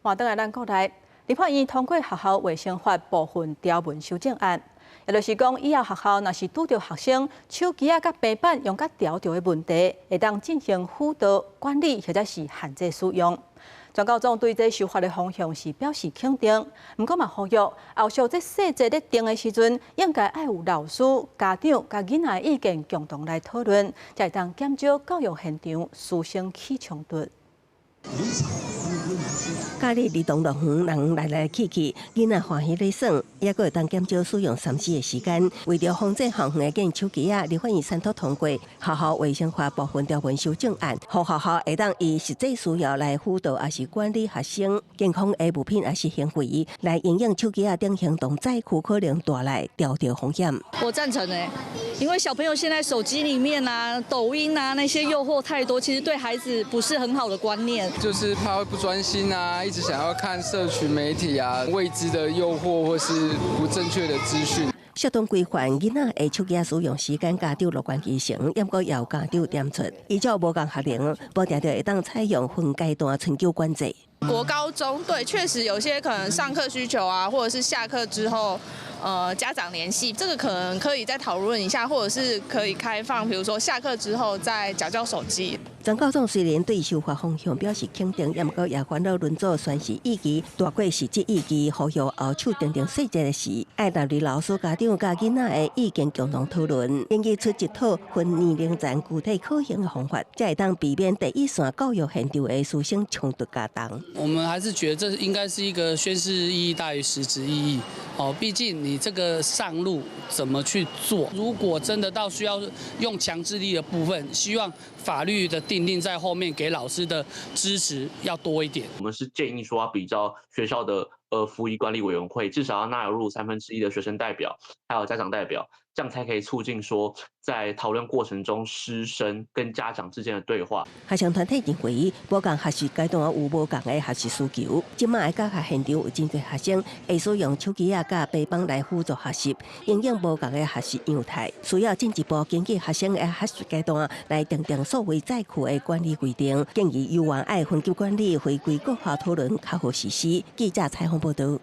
換轉來咱國內，立法院通過學校衛生法部分條文修正案，也就是講，以後學校若是拄著學生手機仔佮平板用甲牢牢的問題，會當進行輔導管理或者是限制使用。全教總對這修法的方向是表示肯定，毋過嘛呼籲後續這細節咧定的時陣，應該愛有老師、家長佮囡仔的意見共同來討論，才會當減少教育現場師生起衝突。假日兒童樂園人來來去去，囡仔歡喜咧耍，猶閣會當減少使用3C 的時間。為著防止校園的見手機仔，立法院三讀通過學校衛生法部分條文修正案，予學校會當依實際需要來輔導，抑是管理學生健康的物品，抑是行為，來因應手機仔等行動載具可能帶來牢牢風險。我贊成誒，因為小朋友現在手機裡面啊、抖音啊那些誘惑太多，其實對孩子不是很好的觀念。就是怕會不專心啊，一直想要看社群媒體啊，未知的誘惑或是不正確的資訊。適當規範囡仔的手機使用時間，家長樂觀其成，毋過也有家長點出，依照無仝學齡，無定著會當採用分階段春秋管制。國高中對，確實有些可能上課需求啊，或者是下課之後，家長聯繫，這個可能可以再討論一下，或者是可以開放，比如說下課之後再繳交手機。全教總雖然對修法方向表示肯定，毋過也煩惱輪組宣示意義大過實質意義，呼籲後續訂定細節時，愛納入老師、家長佮囡仔的意見共同討論，研究出一套分年齡層具體可行的方法，才會當避免第一線教育現場的師生衝突加重。我們還是覺得這應該是一個宣示意義大於實質意義。哦，畢竟你這個上路怎麼去做？如果真的到需要用強制力的部分，希望法律的訂定在後面，給老師的支持要多一點。我們是建議說，要比照學校的輔儀管理委員會，至少要納入1/3的學生代表，還有家長代表，這樣才可以促進說在討論過程中師生跟家長之間的對話。學生團體認為，無仝學習階段有無仝的學習需求，這馬的教學現場有真濟學生會使用手機仔佮白板來輔助學習，因應無仝的學習樣態，需要進一步根據學生的學習階段來訂定數位載具的管理規定，建議猶原愛分級管理，回歸各校討論較好實施。記者採訪報道。